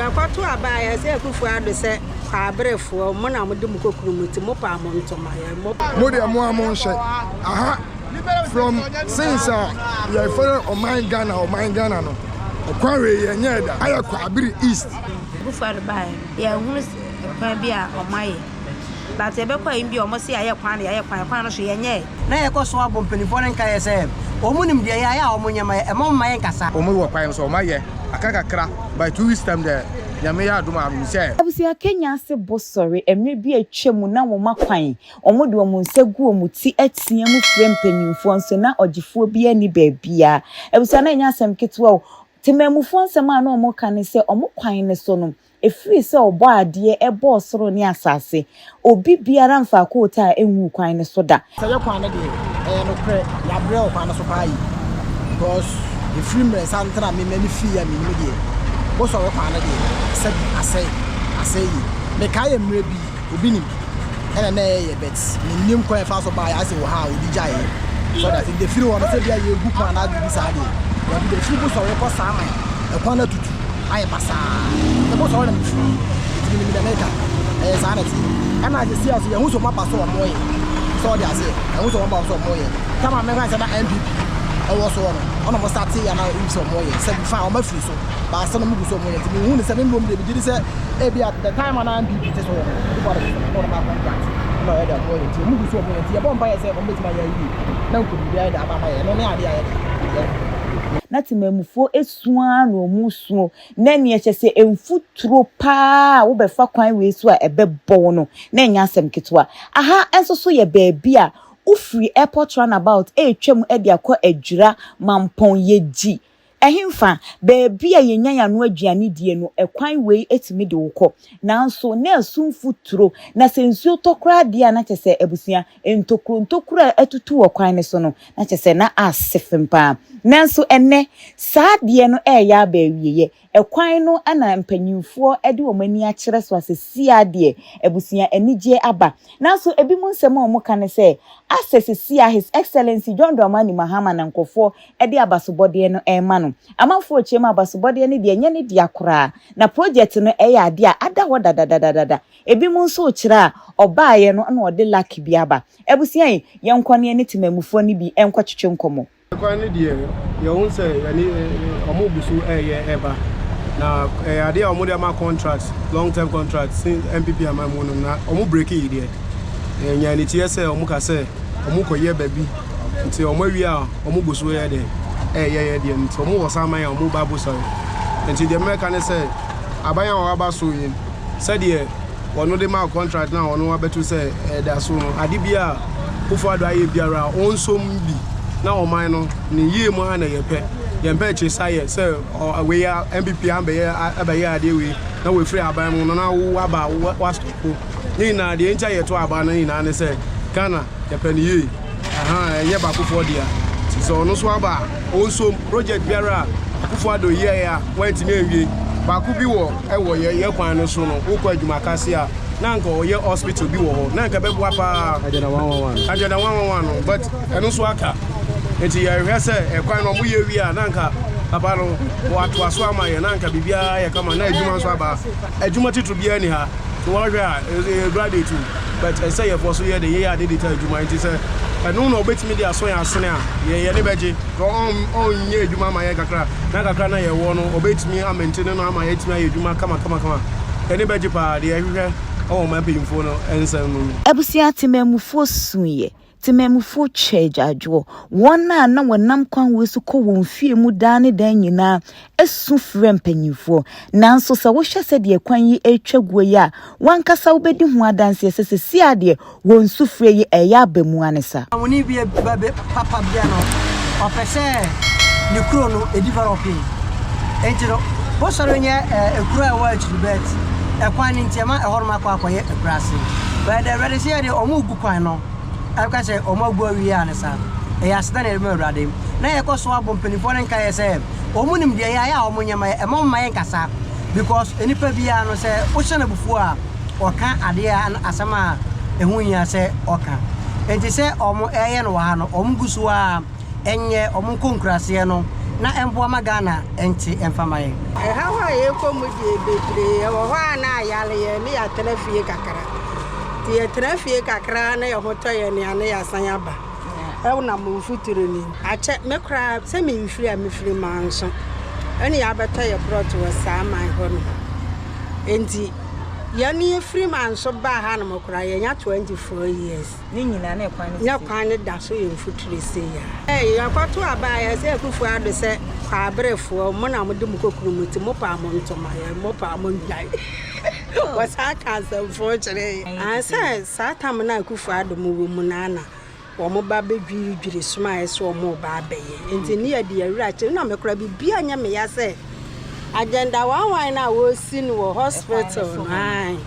Yɛkɔto aba a yɛsɛ Akufo Addo sɛ Kwaabrefoɔ mo na mode mo kɔ kurom nti mo paa mo ntoma yɛ mo. Mo deɛ mo a mo nhyɛ aha from since a yɛfrɛ ɔman Ghana ɔman Ghana no ɔkwan wei yɛnyɛɛ da ayɛ Kwaabere East. Akufo Addo baeɛ no yɛnhunu kwan bi a ɔmo ayɛ but yɛbɛkɔ ayi bi a ɔmo se yɛayɛ kwan no yɛayɛ kwan kwan no so yɛnyɛɛ. Na yɛkɔ so abɔ mpanimfoɔ no nkaeɛ sɛ wɔn nim deɛ yɛayɛ a wɔn nyɛ ma yɛ ɛma wɔn ma yɛn kasa. Wɔn wɔ kwan no so wɔn ayɛ aka kakra by 2 weeks time deɛ, Nyame yɛ adom a, menim sɛ. Abusua, Kenya ase bo sɔre mmerɛ bi atwa mu na wɔn akwan wɔn de wɔn nsa gu wɔn ti atea mu frɛ mpanyinfoɔ nso na ɔgyefoɔ bi ani baabia. Abusua, na ɛnyɛ asɛm ketewa o. Temamufoɔ nsɛm a na wɔn ka ne sɛ wɔn kwan ne so no efiri sɛ ɔbɔ adeɛ ɛbɔɔ soro ne asase, obi biara mfa koota a ɛnwu kwan ne so da. Sɛ yɛ kwan no deɛ, ɛyɛ nokorɛ, yɛabrɛ wɔ kwan no so paa yi because ɛfiri mmerɛ santena me m'ani fii a menim deɛ wosɔre kwan no deɛ, sɛbi, asɛe asɛe yi. Mekae yɛ mmerɛ bi obi nim ɛna na ɛyɛ, but mennim kwan ɛfa so baa yɛ asɛ wɔ ha a obi gyaeɛ so that nti firi hɔ no sɛ bia yɛgu kwan na biribi saa deɛ dabi de firi bosɔre kɔ saa man ɛkwan no atutu ayɛ basaa sɛ bosɔre na mefiri nti menim dɛ meka ɛyɛ saa na teɛ. Ɛna sɛsi a so yɛhu sɛ ɔmaba so ɔmo yɛ sɛ ɔde aseɛ ɛhu sɛ ɔmaba so ɔmo yɛ tama mɛka sɛ na NPP ɛwɔ soɔ no ɔna ɔmo start yɛ na ɛhu sɛ ɔmo yɛ sɛ fa ɔmo afiri so baasa na ɔmo gu so ɔmo yɛ. Nti mehu ne sɛ me mmom deɛ megye di sɛ ebi at the time a na NPP te so wɔ no ɔmo de so na ɔmo contract na ɔyɛ de ɔmo yɛ nti ɔmo gu so ɔmo yɛ. Nti yɛbɔ mpa yɛ sɛ ɔmo bɛtumi ayɛ yie na nkonimdi ayɛ de aba ama yɛ ɛno ne adeɛ ayɛ de. Na temamufoɔ esua na wɔn suo na nea kyɛ sɛ mfuturo paa a wobɛfa kwan wei so a ɛbɛbɔ wo no na ɛnyɛ asɛm ketewa. Aha nso so yɛ beebi a wofiri Airport Roundabout ɛretwam de akɔ Adwira Mampɔn Yɛgyi ɛhemfa beebi a yɛnya yɛn ano aduane die no, ɛkwan wei etumi de wo kɔ, nanso na ɛso mfuturo na sɛ nsuo tɔ koraa deɛ a, na kyɛ sɛ abusua ntokuro ntokuro a atutu wɔ kwan no so no na kyɛ sɛ na ase fam paa. Nanso ɛnɛ saa adeɛ no ɛreyɛ aba awieɛ. Ɛkwan no ɛna mpanyinfoɔ de wɔn ani akyerɛ so asesi adeɛ. Abusua, anigye aba, nanso ebi mu nsɛm a wɔka ne sɛ asɛ sisi a His Excellency John Dramani Mahama na nkurɔfoɔ de abasobɔdeɛ no ɛrema no. Amanfoɔ kyerɛ mu abasobɔdeɛ no deɛ ɛnyɛ ne dea koraa na project no ɛyɛ adeɛ a ada hɔ dadadadada. Ebi mu nso kyerɛ a ɔbaeɛ no na ɔde luck bi aba. Abusua yi, yɛnkɔ ne ne temamufoɔ no bi nkɔtwetwe nkɔmmɔ. Kwan no deɛ, yɛhu sɛ yɛne ɔmo gu so ɛyɛ ɛba na ɛyɛ adeɛ a ɔmo de ama contract, long term contract since NPP ama mu no na ɔmo break yi deɛ ɛnya ne tiɛ sɛ ɔmo ka sɛ ɔmo kɔyɛ baabi nti ɔmo awie a ɔmo gu so yɛ deɛ ɛyɛ yɛ deɛ nti ɔmo wɔ saman a ɔmo ba abosɔre. Nti deɛ mmɛka ne sɛ aban a wɔaba so yi, sɛdeɛ ɔno de ma contract na ɔno abɛto sɛ ɛda so no, ade bi a Akufo Addo ayɛ biara ɔnsom bi na ɔman no ne yie mu a na yɛpɛ yɛmpɛ akyire sa yɛ sɛ wei a NPP abɛyɛ abɛyɛ adeɛ wei na wɔafiri aban mu no na wo aba wa stop ne nyinaa. Deɛ nti a yɛto aba no nyinaa ne sɛ Ghana yɛpɛ ne yie. Ɛnyɛ baakofoɔ dea nti sɛ ɔno nso aba a ɔnsom project biara a Akufo Addo yɛɛ a wɔantumi anwie. Baako bi wɔ ɛwɔ yɛ kwan no so no, wokɔ adwumakase a na nka ɔyɛ hospital bi wɔ hɔ na nka bɛboa paa. Agenda 111. Agenda 111 no, but ɛno nso aka nti yɛhwɛ sɛ ɛkwan no ɔmo yɛ wie a na nka papa no wɔatoa so ama yɛ na nka biribiara yɛ kama na adwuma nso aba. Adwuma titiri biara ni ha nti wɔhwɛ a ɛyɛ graduate o, but ɛsɛ yɛfoɔ so yɛ de yɛyɛ ade de ta adwuma nti sɛ ɛno na ɔbɛtumi de asɔ yɛn asene a yɛ ne bɛgye ɔnyɛ adwuma ama yɛn kakra na kakra na yɛwɔ no ɔbɛtumi amɛnte no ama yɛtumi ayɛ adwuma kama kama kama. Yɛne bɛgye paa deɛ yɛhwehwɛ ɛwɔ ɔman mpanyinfoɔ no nsɛm no. Abusua, temamufoɔ suiɛ, temamufoɔ twɛ agyaadwoɔ. Wɔn a na wɔnam kwan wei so kɔ wɔn fie mu daa ne dan nyinaa esu frɛ mpanyinfoɔ, nanso sɛ wohwɛ sɛdeɛ kwan yi atwa guo yi a, wankasa wobɛdi ho adanseɛ sɛ sɛsi adeɛ wɔn sufrɛ yi ɛyɛ aba mu ane sa. Wɔn bi ba papa bia no ɔpɛ sɛ ne kuro no e develop nti no bosɔre nyɛ ekuro a ɛwɔ akyiri, but ɛkwan no nti ɛma ɛhɔ nom akɔ akɔyɛ akuraase. But the Awurade sɛ yɛde ɔmo gu kwan no ɛka sɛ ɔmo agu awie a ne sa ɛyɛ aseda na yɛde ma Awurade. Na yɛkɔ so abɔ mpanimfoɔ no nkaeɛ sɛ wɔn nim deɛ yɛayɛ a wɔn nyɛ ma yɛ ɛma wɔn ma yɛn kasa because nipa biara no sɛ wohyɛ no abufuo a ɔka adeɛ a asɛm a ɛho hia sɛ ɔka. Nti sɛ ɔmo ɛyɛ no wɔ ha no, ɔmo gu so a ɛnyɛ ɔmo nkɔ nkuraseɛ no. na ɛmboa ma Ghana nte mfa ma yɛn. Ɛhaw a yɛkɔ mu deɛ bebree, ɛwɔ hɔ a na ayare yɛn ne yɛatena fie kakra. Nti yɛtena fie kakra na yɛn ho tɔ yɛn a na yɛasan aba. Ɛnam mfuturo no mu. Akyɛ me koraa sɛ memfiri a mefiri Manso ɛne yɛabɛtɔ yɛ prɔt wɔ saa man hɔ nom. Nti yɛne yɛfiri Manso baa hanom koraa yɛnya 24 years. Ne nyinaa na ɛkwan no Na kwan no da so yɛ mfuturo sei a. Ɛɛ yɛkɔto aba a yɛsɛ Akufo Addo sɛ kwaberefoɔ mo na mode mo kokuru mu ti mo paa mo ntoma yɛ mo paa mo nnwan. Wɔsan ka asɛmfo kyerɛ yɛn. Ansɛ saa tam no a Akufo Addo mo wɔ mu no ana wɔn ba bɛdwiridwiri somaeɛ sɛ wɔn reba abɛyɛ. Nti ne yɛde yɛn werɛ akyɛ. Na me koraa biribiara nyɛ me ya sɛ agenda one one no a wɔresi no wɔ hospital no. Ae.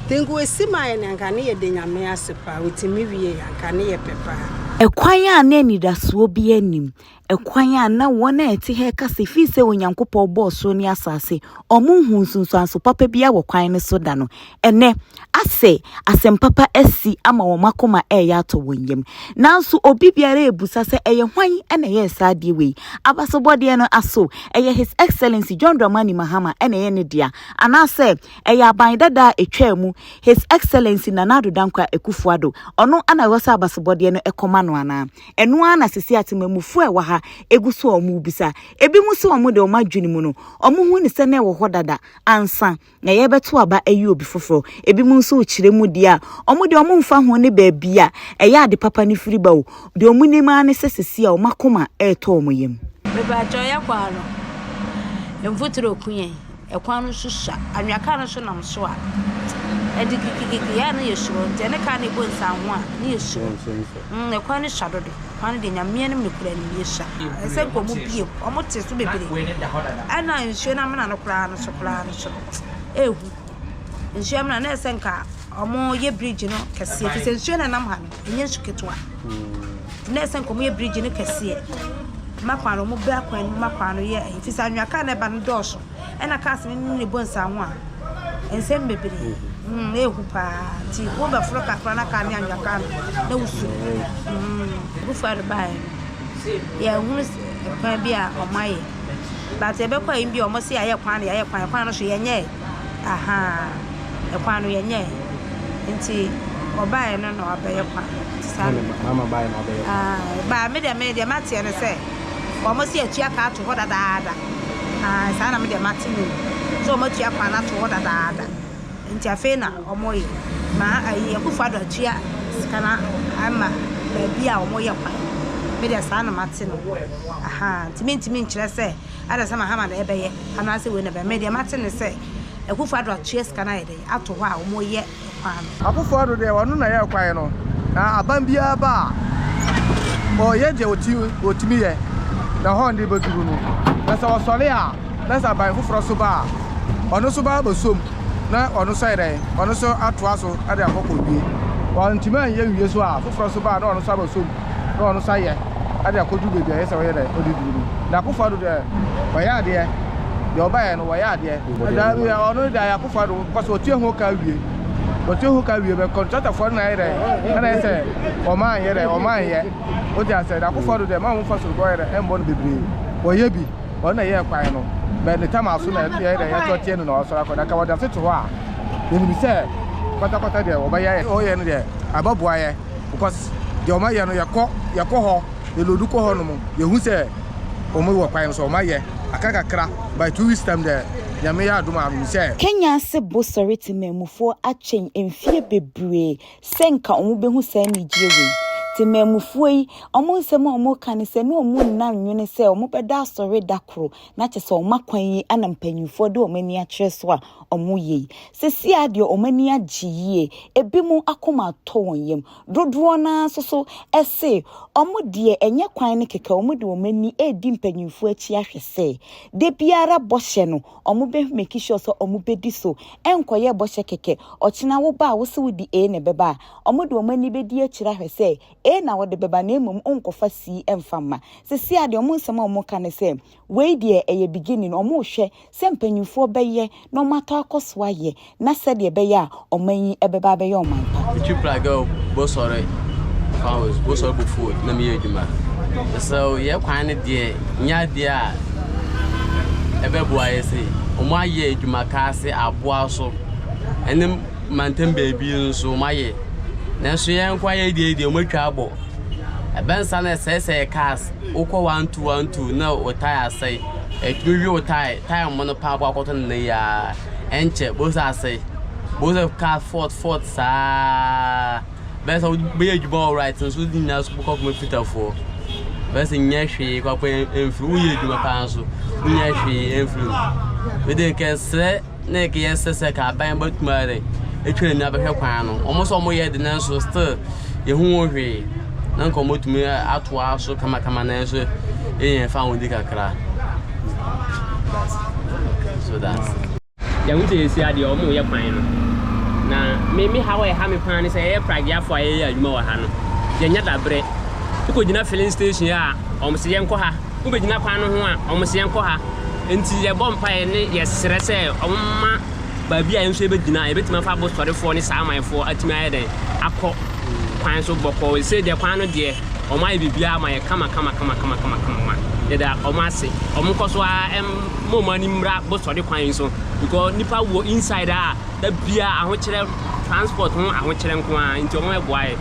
Nti nka wɔsi maa yɛn anka ne yɛde Nyame ase paa. Wɔtumi wie yɛ anka ne yɛ pɛ paa. Ɛkwan a na anidasoɔ biara nnim, ɛkwan a na wɔn a ɛte ha reka sɛ ɛfiri sɛ Onyankopɔn bɔɔ soro ne asase, wɔnhuu nsunsuanso papa biara wɔ kwan no so da no, ɛnnɛ, asɛ asɛm papa asi ama wɔn akoma reyɛ atɔ wɔn yam. Nanso obi biara rebisa sɛ ɛyɛ hwan na ɛyɛɛ saa adeɛ wei? Abasobɔdeɛ no aso ɛyɛ His Excellency John Dramani Mahama na ɛyɛ ne dea anaasɛ ɛyɛ aban dada a ɛtwaa mu His Excellency Nana Addo Dankwa Akufo-Addo ɔno na ɛwɔ sɛ abasobɔdeɛ no kɔma no anaa? Ɛno ara na seesei atemammufoɔ a ɛwɔ ha gu so a wɔrebisa. Ebinom se wɔn deɛ wɔn adwene mu no wɔhu no sɛ na ɛwɔ hɔ dada ansa na yɛrebɛto aba ayi obi foforɔ. Ebinom nso rekyerɛ mu deɛ a, wɔn deɛ wɔmfa ho ne baabi a ɛyɛ ade papa no firi ba o. Deɛ wɔnim ara ne sɛ seesei a wɔn akoma retɔ wɔn yam. Mepakyɛw yɛ kwan no mfuturo ku yɛn ɛkwan no so sua anwea kaa no so nam so a ɛde kikikiki yɛ a na yɛ suro nti ɛne kaa no ɛbɔ nsan ho a na yɛ suro mm ɛkwan no sua dodo kwan no deɛ nyame anim nokorɛ no yɛ sua ɛsɛ nka ɔmo bie ɔmo te so bebree ɛna nsuo no amena no koraa no so koraa no so ehu nsuo amena na ɛsɛ nka ɔmo yɛ bridge no kɛseɛ fi sɛ nsuo na ɛnam ha no ɛnyɛ nsu ketewa na ɛsɛ nka ɔmo yɛ bridge no kɛseɛ ma kwan no ɔmo bɛ kwan no ma kwan no yɛ ɛyi fi sɛ anwea kaa na ɛba no dɔɔso ɛna cars no ne ne bɔ nsa ho a nsɛm bebree mm ehu paa nti wo bɛforo kakra na kaa ne anwea kaa no na wosuro mm Akufo Addo baeɛ no yɛnhunu kwan bi a ɔmo ayɛ but yɛbɛkɔ ayi bi a ɔmo se yɛayɛ kwan no yɛayɛ kwan kwan no so yɛnyɛɛ ahaa ɛkwan no yɛnyɛɛ nti ɔbaeɛ no na wabɛyɛ kwan no nti saa na Mama baeɛ na wabɛyɛ kwan. Ah, ba me deɛ me deɛ mateɛ no sɛ wɔn se atua ka ato hɔ dadaada. Ah, saa na me deɛ mate no. Sɛ wɔn atua kwan no ato hɔ dadaada. Nti afei na wɔn yɛ. Ma ayi Akufo Addo atua sika no ama baabi a wɔn yɛ kwan. Me deɛ saa na mate no. Aha, nti mentumi nkyerɛ sɛ ada sɛ Mahama na ɛbɛyɛ anaasɛ wei na ɛbɛyɛ. Me deɛ mate no sɛ Akufo Addo atua sika no ayɛ dɛn ato hɔ a wɔn yɛ kwan no. Akufo Addo deɛ ɔno na ɛyɛɛ kwan no, na aban biara ba a, ɔyɛ deɛ ɔtumi yɛ, na hɔ de bɛduru no. Na sɛ ɔsɔre a, na sɛ aban foforɔ nso ba a, ɔno nso ba abɛsom, na ɔno nso ayɛ dɛn? Ɔno nso atoa so de akɔ kɔwie. Wantumi anyɛ nwie so a, foforɔ nso ba a, na ɔno nso abɛsom, na ɔno nso ayɛ de akɔduru baabi a ɛyɛ sɛ ɔyɛ dɛn? Ɔde duru no. Na Akufo Addo deɛ, ɔyɛ adeɛ. Deɛ ɔbaeɛ no, wɔyɛ adeɛ. Daabi, ɔno deɛ ayɛ Akufo Addo, because ɔtua ho ka wie. Ɔtua ho ka wie, bɛ kɔntratafoɔ no na ayɛ dɛn? Ɛna ayɛ sɛ ɔma anyɛ dɛn? Ɔma anyɛ. Wote aseɛ? Na Akufo Addo deɛ, mma wɔmfa soronko ɔyɛ dɛn? Ɛmmɔ no bebree. Wɔyɛ bi, ɔno na ɛyɛɛ kwan no. Bɛ ne tam aso na ɛyɛ dɛn? Yɛtɔ tie no na ɔsɔre akɔ. Na ka wɔde ase to hɔ a, yɛnim sɛ kwatakwata deɛ wɔbɛyɛ. Ɔyɛ no deɛ, ɛbɛboa yɛ because deɛ wɔayɛ no, yɛkɔ, yɛkɔ hɔ, yɛlodu kɔ hɔ nom, yɛhu sɛ wɔn wɔ kwan no so, wɔayɛ. Aka kakra, by 2 weeks time deɛ, Nyame yɛ adom a, menim sɛ. Kenya ase bo sɔre temanmufoɔ atwɛn mfie bebree sɛ nka wɔn bɛhu saa anigyeɛ wei. Temanmufoɔ yi, wɔn nsɛm a wɔn reka ne sɛ na wɔn nna nnwene sɛ wɔn bɛda asɔre da koro na kyɛ sɛ wɔn akwan yi ana mpanyinfoɔ de wɔn ani akyerɛ so a wɔn yɛ yi. Seesei ara deɛ wɔn ani agye yie, ebinom akoma atɔ wɔn yam. Dodoɔ no ara nso so se wɔn deɛ ɛnyɛ kwan no kɛkɛ, wɔn de wɔn ani redi mpanyinfoɔ akyi ahwɛ sɛ da biara bɔhyɛ no wɔn bɛ make sure sɛ wɔn bɛdi so, ɛnkɔyɛ bɔhyɛ kɛkɛ, ɔkyena wo ba a wose wode A na ɛbɛba a, wɔn de wɔn ani bɛdi akyire ahwɛ sɛ A na wode bɛba na mmom wonkɔfa C mfa mma. Seesei ara deɛ wɔn nsɛm a wɔka ne sɛ Wei deɛ ɛyɛ beginning, ɔmo rehwɛ sɛ mpanyinfoɔ bɛyɛ na ɔmo atɔ akɔ so ayɛ na sɛdeɛ ɛbɛyɛ a ɔman yi ɛbɛba abɛyɛ ɔman pa. Metwi pragya o, bosɔre flowers, bosɔre bofuo na meyɛ adwuma. So yɛ kwan no deɛ nyɛ adeɛ a ɛbɛboa yɛ sei. Wɔn ayɛ adwuma kaase aboa so ɛne mantam baabi nso wɔn ayɛ. Nanso yɛn nko ayɛ deɛ deɛ wɔn atwa abɔ. Ɛbɛnsa na ɛsɛesɛe cars. Wokɔ 1212 na wo tyre asɛe. Ɛtumi we wo tyre, tyre mono paa bɔ akɔtɔ no nnɛ yi ara. Ɛnkyɛ bohu sɛ asɛe. Bohu sɛ car fault fault saa. Bɛyɛ sɛ wobɛyɛ adwuma wɔ right nso wode nyinaa so bɛkɔ akɔma fitafoɔ. Bɛyɛ sɛ nyɛ hwee kwakwa mfiri woyɛ adwuma paa nso wonyɛ hwee mfiri mu. Mede nkɛnsrɛ na ɛkɛ yɛsrɛ sɛ ka aban bɛtumi ayɛ dɛ atwa n'ani abɛhwɛ kwan no. Wɔn sɛ wɔyɛ de nanso still yɛhu ho hwee. Na nka wɔatumi atoa so kamakama nanso yɛnyɛ fa ahodi kakra. So that's Yɛhu sɛ yɛsi adeɛ wɔn reyɛ kwan no na me me haw a ɛha me paa ne sɛ yɛyɛ prageafoɔ a yɛyɛ adwuma wɔ ha no yɛnya dabrɛ wokɔgyina filling station a wɔn sɛ yɛnkɔ ha wobɛgyina kwan no ho a wɔn sɛ yɛnkɔ ha nti yɛbɔ mpaeɛ ne yɛsrɛ sɛ wɔn ma baabi a yɛn nso yɛbɛgyina a yɛbɛtumi afa abosɔrefoɔ ne saa amanfoɔ atumi ayɛ dɛn akɔ kwan so bɔkɔɔ sɛ deɛ kwan no deɛ wɔn ayɛ biribiara ma yɛ kama kama kama kama kama kama yɛda wɔn ase wɔn nkɔ so ara mo mo ani mmra bosɔre kwan yi so because nipa wɔ inside a da bia ahokyerɛ transport ho ahokyerɛ nko ara nti wɔn ɛboa yɛ.